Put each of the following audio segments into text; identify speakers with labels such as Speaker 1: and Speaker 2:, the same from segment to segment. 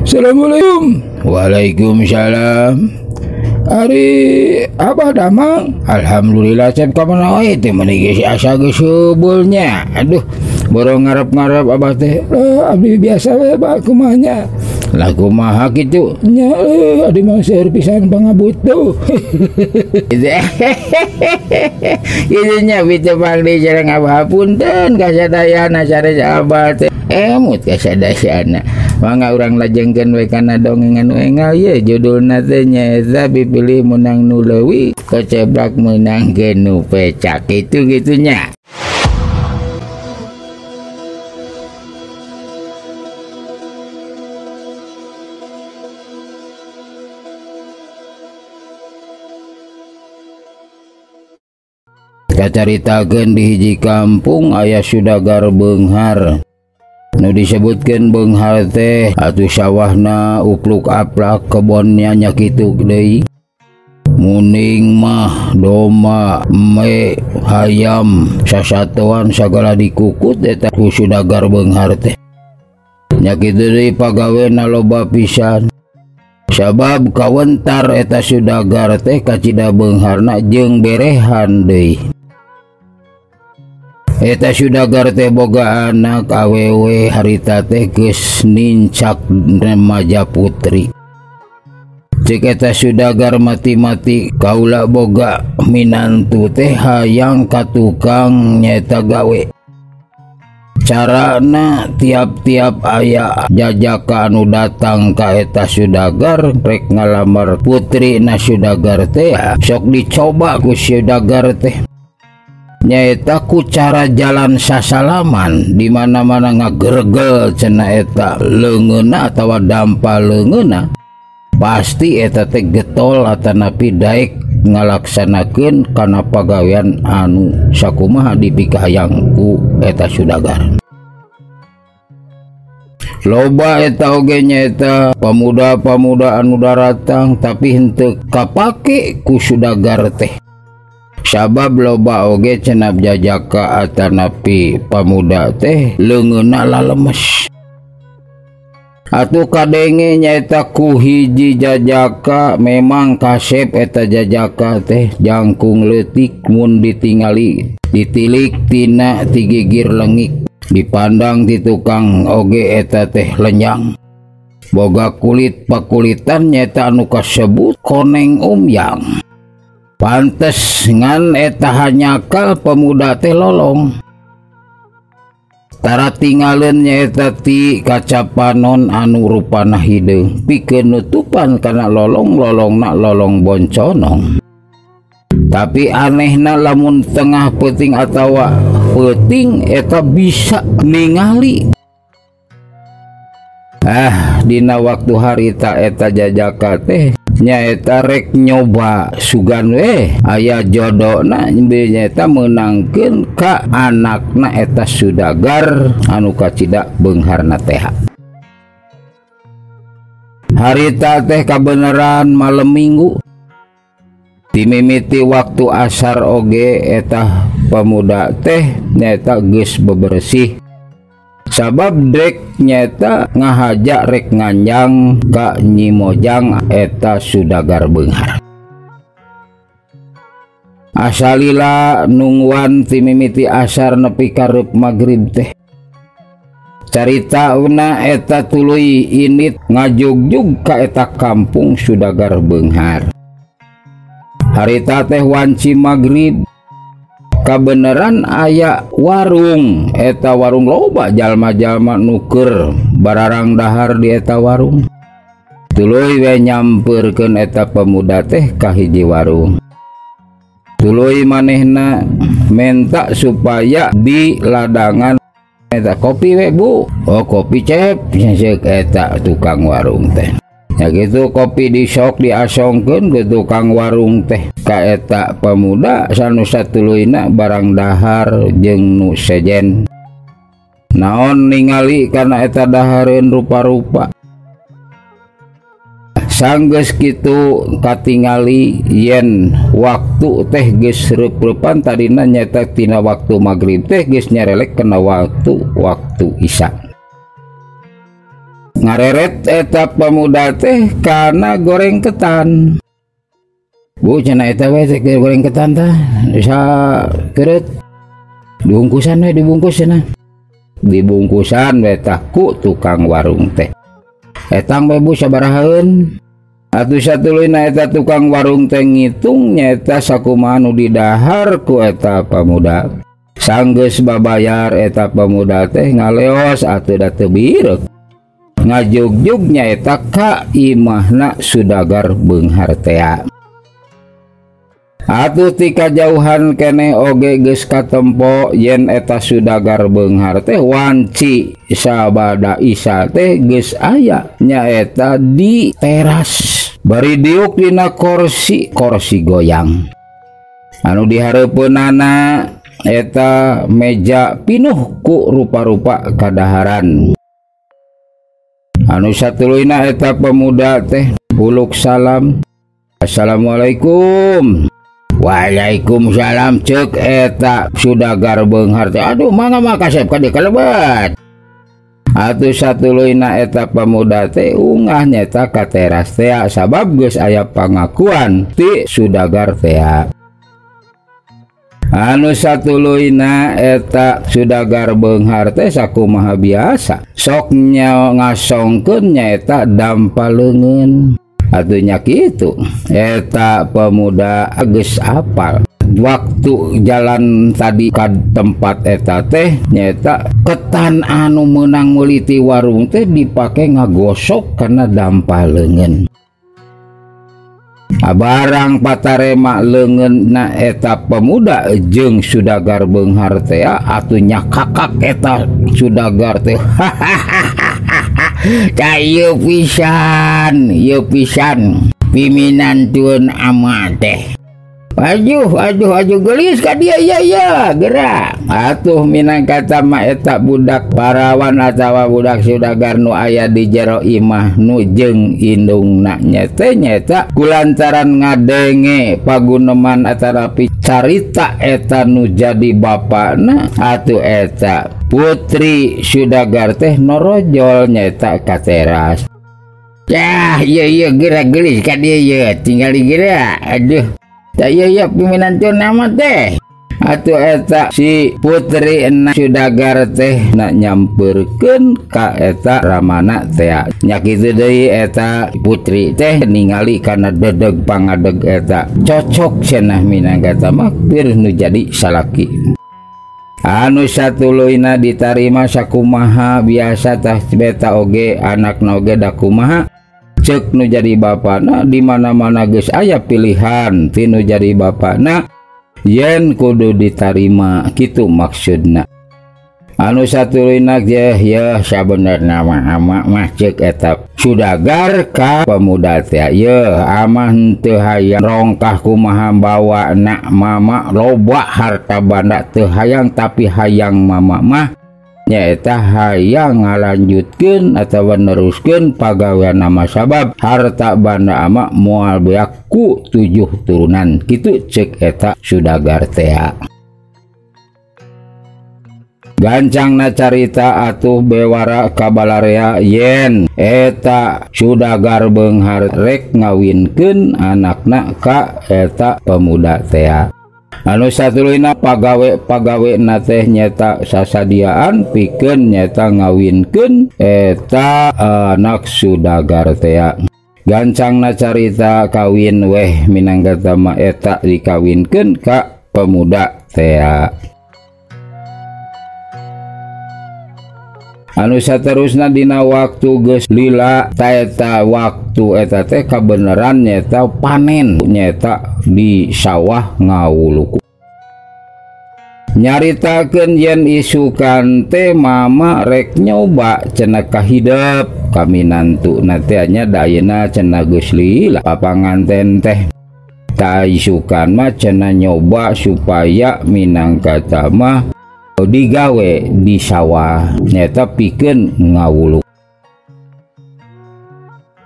Speaker 1: Assalamualaikum. Waalaikumsalam. Ari Abah damang? Alhamdulillah cep kamana wae teh meuni geus asa geus heubeul nya. Aduh, borong ngarep-ngarep Abah teh. Abdi biasa we Bah kumaha nya. Lah kumaha kitu? Nya abdi mah seueur pisan pangabutuh. Kitu nya bitepang deui sareng Abah punten kasadayana sanes Abah teh. Emut kasadayana. Mangga urang lajengkeun we kana dongengan nu enggal ye judulna teh nyaeta pipilih meunang nu leuwih koceblak meunangkeun nu pecak kitu kitu nya. Kacaritakeun di hiji kampung aya sudagar beunghar. Nu disebutkeun beunghar teh atuh sawahna upluk aplak kebonnya nya kitu deui. Muning mah domba, me, hayam, sasatoan sagala dikukut eta ku sudagar beunghar teh. Nya kitu deui pagawena loba pisan. Sabab kawentar eta sudagar teh kacida beungharna jeung berehan deui. Eta sudagar teh boga anak awewe harita teh geus nincak remaja putri. Cek eta sudagar mati-mati kaula boga minantu teh hayang ka tukang nyaeta gawe. Carana tiap-tiap aya jajaka anu datang ka eta sudagar rek ngalamar putri na sudagar teh sok dicoba ku sudagar teh. Nyaeta ku cara jalan sasalaman di mana-mana ngagergel cenah eta leungeunna atawa dampa leungeunna pasti eta teh getol atanapi daek ngalaksanakeun kana pagawean anu sakumaha dipikahayang ku eta sudagar. Loba eta oge nyaeta pamuda-pamuda anu daratang tapi henteu kapake ku sudagar teh. Sabab loba oge cenah jajaka atanapi pamuda teh leungeunna lalemes. Atuh kadenge nyaeta ku hiji jajaka memang kasep eta jajaka teh jangkung leutik mun ditingali ditilik tina tigigir lengik dipandang ti tukang oge eta teh lenyang. Boga kulit pakulitan nyaeta anu kasebut koneng umyang. Pantes ngan eta hanyakal pemuda teh lolong. Tara tingaleun nyaeta ti kaca panon anu rupana hideung pikeun nutupan kana lolong-lolongna lolong bonconong. Tapi anehna lamun tengah peuting atawa peuting eta bisa ningali. Ah, dina waktu harita eta jajaka teh nyaeta rek nyoba sugan we aya jodona nyaeta meunangkeun ka anakna eta sudagar anu kacida beungharna teh. Harita teh kabeneran malam minggu dimimiti waktu asar oge eta pemuda teh nyaeta geus bebersih. Sabab drek nyaeta ngahaja rek nganjang ka Nyi Mojang eta sudagar beunghar. Asalila nungguan timimiti asar nepi ka reup magrib teh. Carita una eta tuluy init ngajugjug ka eta kampung sudagar beunghar. Harita teh wanci magrib. Kabeneran aya warung eta warung loba jalma-jalma nuker bararang dahar di eta warung. Tuluy we nyampeurkeun eta pemuda teh ka hiji warung. Tuluy manehna menta supaya di ladangan eta kopi we bu. Oh kopi cep ceuk eta tukang warung teh. Ya gitu kopi disok diasongkeun ke tukang warung teh ka eta pemuda sanu satuluyna barang dahar jeung nu sejen. Naon ningali kana eta dahareun rupa-rupa. Sanggeus kitu katingali yen waktu teh geus reup-reupan tadina nyaeta tina waktu magrib teh geus nyarelek kana waktu isya. Ngareret eta pemuda teh kana goreng ketan. Bu cenah eta we teh goreng ketan tah bisa keureut. Dibungkusan we dibungkus cenah. Dibungkusan we tah ku tukang warung teh. Etang we bu sabarahaeun. Atuh satuluyna eta tukang warung teh ngitung nyaeta sakumaha nu didahar ku eta pemuda. Sanggeus babayar eta pemuda teh ngaleos atuh da teu bireuk. Ngajugjug nyaeta ka imahna sudagar beunghar tea. Atuh ti kajauhan keneh oge geus katempo yen eta sudagar beunghar teh wanci sabada isa teh geus aya nyaeta di teras bari diuk dina kursi kursi goyang. Anu dihareupeunana eta meja pinuh ku rupa-rupa kadaharan. Anu satuluyna eta pemuda teh buluk salam. Assalamualaikum. Waalaikumsalam cek eta sudagar beunghar teh. Aduh mangga mah kasep ka dieu kalebet. Atuh satuluyna eta pemuda teh ungah nyeta ka teras teh sabab geus aya pangakuan ti sudagar teh. Anu satuluyna eta sudagar beunghar teh sakumaha biasa sok ngasongkeun nyaeta dampa leungeun. Atuh nya kitu eta pemuda geus apal waktu jalan tadi ka tempat eta teh nyaeta ketan anu meunang meuli ti warung teh dipake ngagosok kana dampa leungeun. Barang patarema leungeunna eta pemuda jeung sudagar beunghar teh atuh nyakakak eta sudagar teh. Ieu pisan, ieu pisan piminantueun ama teh. Aduh, aduh, aduh geulis ka dieu ieu ieu geura. Atuh minangkata mah eta budak parawan atawa budak sudagar nu aya di jero imah nu jeung indungna nyete nyaeta kulantaran ngadenge paguneman atanapi carita eta nu jadi bapana atuh eta putri sudagar teh norojol nyaeta ka teras. Yah, ieu ieu geura geulis ka dieu ieu tinggali geura. Aduh. Tak iya iya piminantueun nama teh. Atuh eta si putri na sudagar teh nak nyamperkeun ka eta ramana teh. Nya kitu deui eta putri teh ningali kana dedeg pangadeg eta cocok cenah minangkata mah pir nu jadi salaki. Anu satuluyna ditarima sakumaha biasa tah beta oge anakna oge da kumaha. Cek nu jadi bapana di mana-mana geus aya pilihan ti nu jadi bapana yen kudu ditarima kitu maksudna. Anu satuluyna yeh yeuh sabenerna mah ama mah cek eta sudagar ka pemuda teh yeuh amah henteu hayang rongkah kumaha bawa nak mama loba harta banda teu hayang tapi hayang mama mah nyaeta hayang ngalanjutkeun atawa neruskeun pagawean nama sabab harta banda ama moal beak ku 7 turunan kitu cek eta sudagar teh. Gancangna carita atuh bewara ka balarea yen eta sudagar beunghar rek ngawinkeun anakna ka eta pemuda teh. Anu satuluyna pagawe-pagawe na teh nyeta sasadiaan pikeun nyeta ngawinkeun eta anak sudagar teh. Gancangna carita kawin weh minangkata mah eta dikawinkeun ka pemuda teh. Anu saterusna dina waktu geus lila ta eta waktu eta teh kabeneran nyeta panen nyeta di sawah ngawuluku. Nyaritakeun yen isukan teh mama rek nyoba cenah kahidep kaminantuna teh nya da ayeuna cenah geus lila papanganten teh. Ta isukan mah cenah nyoba supaya minangkata mah digawe di sawah nyata pikeun ngawuluk.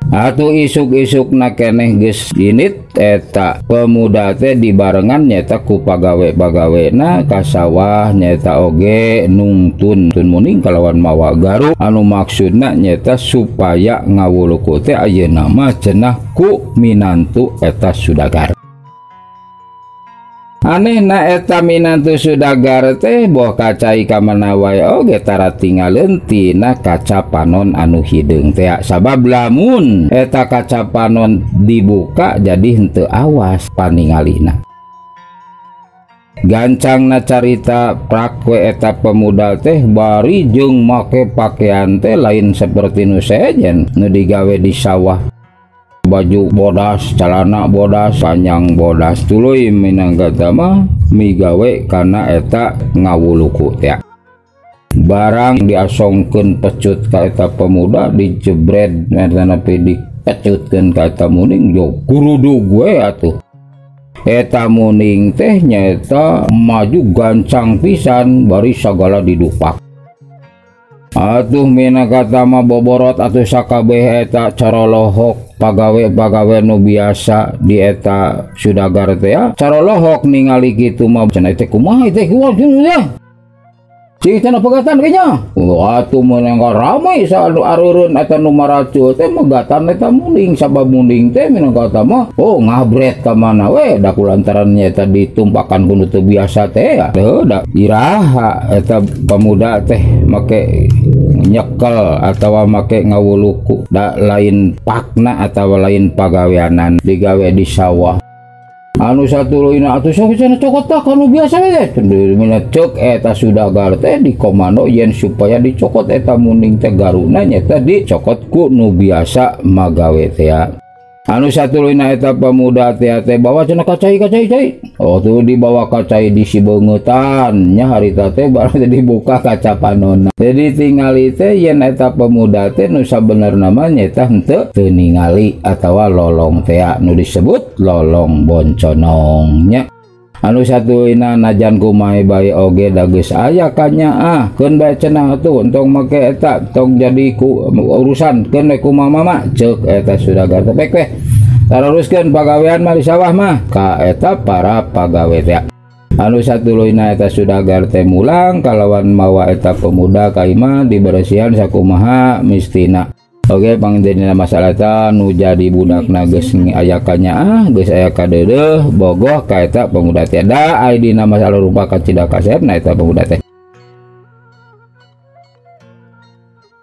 Speaker 1: Atuh isuk-isuk na keneh geus init eta pemuda teh dibarengan nyaeta ku pagawe-pagawena ka sawah nyaeta oge nungtun tun muning kalawan mawa garu anu maksudna nyaeta supaya ngawuluku teh ayeuna mah cenah ku minantu eta sudagar. Anehna eta minantu sudagar teh boh kacai ka mana wae oge tara tingaleun tina kaca panon anu hideung teh sabab lamun eta kaca panon dibuka jadi henteu awas paningalina. Gancangna carita prak we eta pemuda teh bari jeung make pakaian teh lain seperti nu sejen nu digawe di sawah. Baju bodas, celana bodas, panjang bodas tuluy minangka mah migawe kana eta ngawuluku teh. Barang diasongkeun pecut ka eta pemuda dijebret nepi dipecutkeun ka eta muning jo gurudug we atuh. Eta muning teh nyaeta maju gancang pisan bari sagala didupak. Atuh minangka mah boborot atuh sakabeh eta corolohok pagawe-pagawe nu biasa di eta sudagar teh ya corolohok ningali kitu mah cenah teh kumaha teh kumaha cenah cing cenah pegatan kayaknya. Atuh minangka ramai sa anu arureun eta nu maracul teh megatan eta muning sabab muning teh minangka mah oh ngabret ka mana we da kulantaran nya eta ditumpakan ku nu teu biasa teh ya heuh da iraha eta pemuda teh make nyekel atawa make ngawuluku da lain pakna atawa lain pagaweanan digawe di sawah. Anu satuluyna atuh sok cenah cokot tah kanu biasa we teh cek eta sudagar teh dikomando yen supaya dicokot eta muning teh garuna nyata dicokot ku nu biasa magawe teh ya. Anu satuluyna eta pemuda teh teh bawa cenah kacai kacai cai. Oh tuh dibawa kacai di sibeungeutan nya harita teh barang teh dibuka kaca panonna. Jadi tingali teh yen eta pemuda teh nu sabenerna mah nyata henteu teu ningali atawa lolong teh nu disebut lolong bonconong nya. Anu satuluyna najan kumaha bae oge da geus aya kanyaah keun bae cenah atuh entong make eta tong jadi ku urusan keun we kumaha mama ceuk eta sudagar teh pek weh taruruskeun pagawean mah di sawah mah ka eta para pagawe teh. Anu satuluyna eta sudagar teh mulang kalawan mawa eta pemuda ka imah diberesihan sakumaha mistina. Oke pangdina masalah eta nu jadi budakna geus aya kanyaah geus aya kadeudeuh bogoh ka eta pemuda teh da ai dina masalah rupa kacida kasep na eta pemuda teh.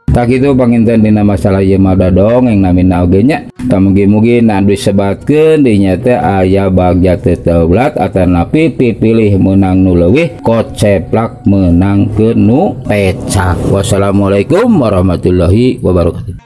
Speaker 1: Tak kitu panginten dina masalah ieu mah dongeng namina oge nya. Mugi-mugi nu disebatkeun dinya teh aya bagja teu teulat atanapi pipilih meunang nu leuwih koceplak meunangkeun nu pecak. Wassalamualaikum warahmatullahi wabarakatuh.